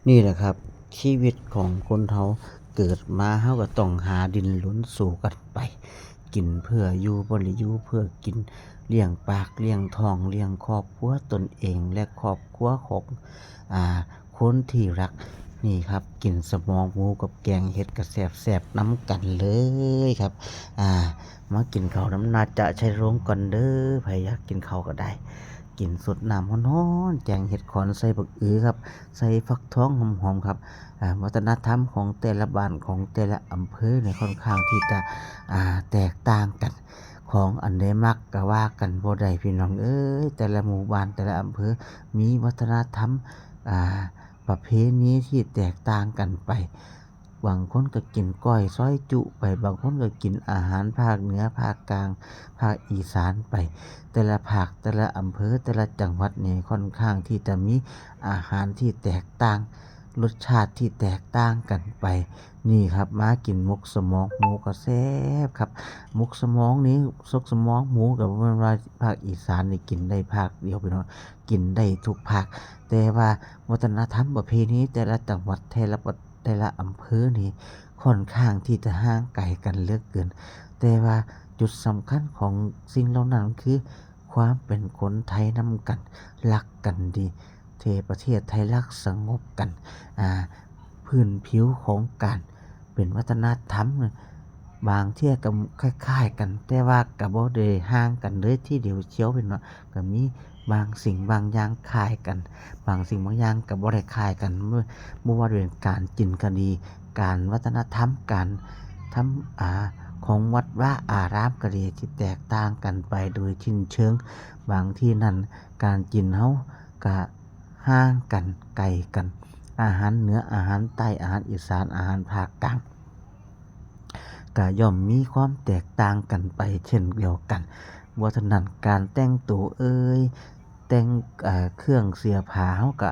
ນີ້ແຫຼະຄັບ ຊີວິດຂອງຄົນເຮົາ ເກີດມາເຮົາກໍຕ້ອງຫາດິ້ນລົນສູ້ກັນໄປ ກິນເພື່ອຢູ່ ບໍ່ໄດ້ຢູ່ເພື່ອກິນ ລ້ຽງປາກລ້ຽງທ້ອງ ລ້ຽງຄອບຄົວຕົນເອງ ແລະ ຄອບຄົວຂອງ ອາ ຄົນທີ່ຮັກ. ນີ້ຄັບ ກິນສະໝອງໝູກັບແກງເຫັດກໍແຊບໆນຳກັນເລີຍຄັບ. ອາ ມາກິນເຂົ້ານຳນາຈາໄຊລົງກ່ອນເດີ ໃຜຢາກກິນເຂົ້າກໍໄດ້ ກິນສົດນ້ຳຮ້ອນໆ ແກງເຫັດຂອນໃສ່ບັກອືຄັບ ໃສ່ຟັກທອງຫອມໆຄັບ. ອາ ວັດທະນະທຳຂອງແຕ່ລະບ້ານ ຂອງແຕ່ລະອຳເພີນີ້ ຄ່ອນຂ້າງທີ່ຈະ ອາ ແຕກຕ່າງກັນ ຂອງອັນໃດມັກກໍວ່າກັນບໍ່ໄດ້ ພີ່ນ້ອງເອີຍ. ແຕ່ລະໝູ່ບ້ານ ແຕ່ລະອຳເພີ ມີວັດທະນະທຳ ອາ ປະເພນີທີ່ແຕກຕ່າງກັນໄປ. ບາງຄົນກໍກິນກ້ອຍຊອຍຈຸໄປ ບາງຄົນກໍກິນອາຫານພາກເໜືອ ພາກກາງ ພາກອີສານໄປ. ແຕ່ລະພາກ ແຕ່ລະອຳເພີ ແຕ່ລະຈັງຫວັດນີ້ ຄ່ອນຂ້າງທີ່ຈະມີອາຫານທີ່ແຕກຕ່າງ ລົດຊາດທີ່ແຕກຕ່າງກັນໄປ. ນີ້ຄັບ ມາກິນໝົກສະໝອງໝູກໍແຊບຄັບ. ໝົກສະໝອງນີ້ ໝົກສະໝອງໝູກໍບໍ່ແມ່ນວ່າພາກອີສານນີ້ກິນໄດ້ພາກດຽວ ພີ່ນ້ອງ ກິນໄດ້ທຸກພາກ. ແຕ່ວ່າວັດທະນະທຳປະເພນີແຕ່ລະຈັງຫວັດ ແຕ່ລະປະ ແຕ່ລະອຳເພີນີ້ ຄ່ອນຂ້າງທີ່ຈະຫ່າງໄກກັນເຫຼືອເກີນ. ແຕ່ວ່າຈຸດສຳຄັນຂອງສິ່ງເຫຼົ່ານັ້ນຄື ຄວາມເປັນຄົນໄທນຳກັນ ຮັກກັນດີ ທີ່ປະເທດໄທລັກສະຫງົບກັນ. ອາ ພື້ນຜິວຂອງການເປັນວັດທະນະທຳ ບາງເທື່ອກໍຄ້າຍໆກັນ ແຕ່ວ່າກໍບໍ່ໄດ້ຫ່າງກັນເລີຍທີດຽວຊຽວ ເຫັນບໍ່? ກໍມີບາງສິ່ງບາງຢ່າງຄ້າຍກັນ ບາງສິ່ງບາງຢ່າງກໍບໍ່ໄດ້ຄ້າຍກັນ ບໍ່ ບໍ່ວ່າເປັນການກິນກໍດີ ການວັດທະນະທຳ ການທຳ ອາ ຂອງວັດວາອາຣາມກໍດີ ທີ່ແຕກຕ່າງກັນໄປໂດຍສິ້ນເຊີງ. ບາງທີ່ນັ້ນ ການກິນເຮົາກະຫ່າງກັນ ໄກກັນ ອາຫານເໜືອ ອາຫານໃຕ້ ອາຫານອີສານ ອາຫານພາກກາງ ກະຍ່ອມມີຄວາມແຕກຕ່າງກັນໄປເຊັ່ນດຽວກັນ. ບໍ່ເທົ່ານັ້ນ ການແຕ່ງໂຕເອີຍ ແຕ່ງ ເອີ ເຄື່ອງເສື້ອຜ້າເຮົາກະ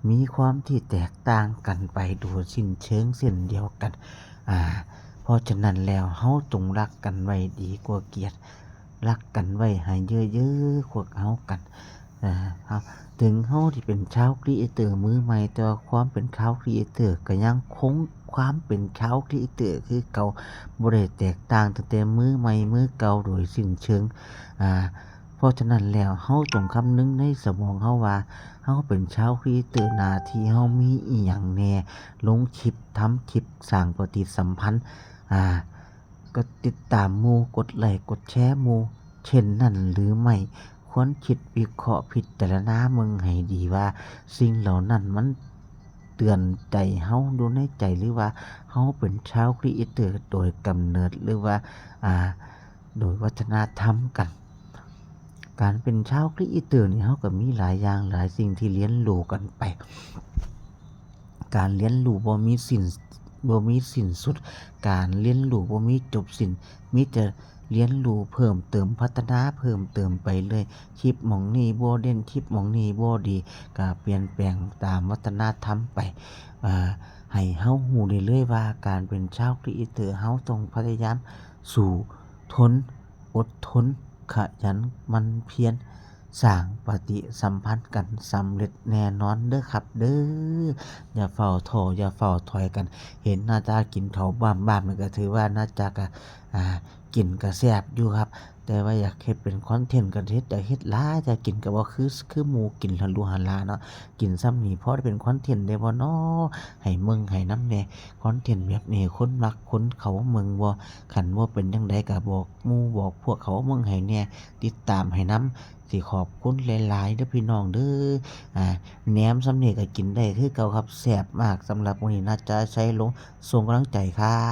ມີຄວາມທີ່ແຕກຕ່າງກັນໄປໂດຍສິ້ນເຊີງເຊັ່ນດຽວກັນ. ອາ ເພາະສະນັ້ນແລ້ວ ເຮົາຈົ່ງຮັກກັນໄວ້ດີກວ່າກຽດ ຮັກກັນໄວ້ໃຫ້ເຍີະໆ ພວກເຮົາກັນ. ເອີ ເຮົາ ເຖິງເຮົາທີ່ເປັນຊາວຄຣີເອເຕີມືໃໝ່ ແຕ່ວ່າຄວາມເປັນຊາວຄຣີເອເຕີກໍຍັງຄົງຄວາມເປັນຊາວຄຣີເອເຕີຄືເກົ່າ ບໍ່ໄດ້ແຕກຕ່າງຕັ້ງແຕ່ມືໃໝ່ມືເກົ່າໂດຍສິ້ນເຊີງ. ອາ ເພາະສະນັ້ນແລ້ວ ເຮົາຈົ່ງຄຳນຶງໃນສະໝອງເຮົາວ່າ ເຮົາເປັນຊາວຄຣີເອເຕີ ໜ້າທີ່ເຮົາມີອີ່ຫຍັງແດ່ ລົງຄລິບ ທຳຄລິບ ສ້າງປະຕິສຳພັນ ອາ ກົດຕິດຕາມໝູ່ ກົດໄລ ກົດແຊໝູ່ ເຊັ່ນນັ້ນຫຼືໄມ່? ຄວນຄິດວິເຄາະພິຈາລະນາເບິ່ງໃຫ້ດີວ່າ ສິ່ງເຫຼົ່ານັ້ນມັນເຕືອນໃຈເຮົາຢູ່ໃນໃຈ ຫຼືວ່າເຮົາເປັນຊາວຄຣີເອເຕີໂດຍກຳເນີດ ຫຼືວ່າ ອາ ໂດຍວັດທະນະທຳກັນ. ການເປັນຊາວຄຣີເອເຕີນີ້ ເຮົາກໍມີຫຼາຍຢ່າງຫຼາຍສິ່ງທີ່ຮຽນຮູ້ກັນໄປ. ການຮຽນຮູ້ບໍ່ມີສິ້ນ ບໍ່ມີສິ້ນສຸດ, ການຮຽນຮູ້ບໍ່ມີຈົບສິ້ນ, ມີແຕ່ຮຽນຮູ້ເພີ່ມເຕີມ, ພັດທະນາເພີ່ມເຕີມໄປເລື້ອຍ. ຄລິບໝ່ອງນີ້ບໍ່ເດັ່ນ, ຄລິບໝ່ອງນີ້ບໍ່ດີ, ກະປ່ຽນແປງຕາມວັດທະນະທຳໄປ. ອາ ໃຫ້ເຮົາຮູ້ໄດ້ເລີຍວ່າ ການເປັນຊາວຄຣີເອເຕີ ເຮົາຕ້ອງພະຍາຍາມສູ້ ທົນ, ອົດທົນ, ຂະຫຍັນ, ໝັ່ນພຽນ, ສ້າງປະຕິສຳພັນກັນ ສຳເລັດແນ່ນອນເດີຄັບເດີ. ຢ່າຟ້າວທໍ້ ຢ່າຟ້າວຖອຍກັນ. ເຫັນນາຈາກິນເຂົ້າບາມໆ ນີ້ກໍຖືວ່ານາຈາກະ ອາ ກິນກະແຊບຢູ່ຄັບ. ແຕ່ວ່າຢາກເຮັດເປັນຄອນເທັນກໍເຮັດ ຢາກເຮັດຫຼາຍ ຢາກກິນກໍບໍ່ຄື ຄືໝູ່ກິນຫຼະຫຼູຫະຫຼາເນາະ. ກິນສ່ຳນີ້ພໍໄດ້ເປັນຄອນເທັນໄດ້ບໍ່ນໍ? ໃຫ້ເບິ່ງໃຫ້ນຳແດ່. ຄອນເທັນແບບນີ້ ຄົນມັກ ຄົນເຂົາເບິ່ງບໍ່? ຄັນບໍ່ເປັນຈັ່ງໃດກໍບອກໝູ່ບອກພວກເຂົາເບິ່ງໃຫ້ແດ່ ຕິດຕາມໃຫ້ນຳ. ຊິຂອບຄຸນຫຼາຍໆເດີພີ່ນ້ອງເດີ. ອາ ແໜມສ່ຳນີ້ກໍກິນໄດ້ຄືເກົ່າຄັບ ແຊບມາກ. ສຳລັບມື້ນີ້ນາຈາໄຊລົງ ສົ່ງກຳລັງໃຈຄັບ.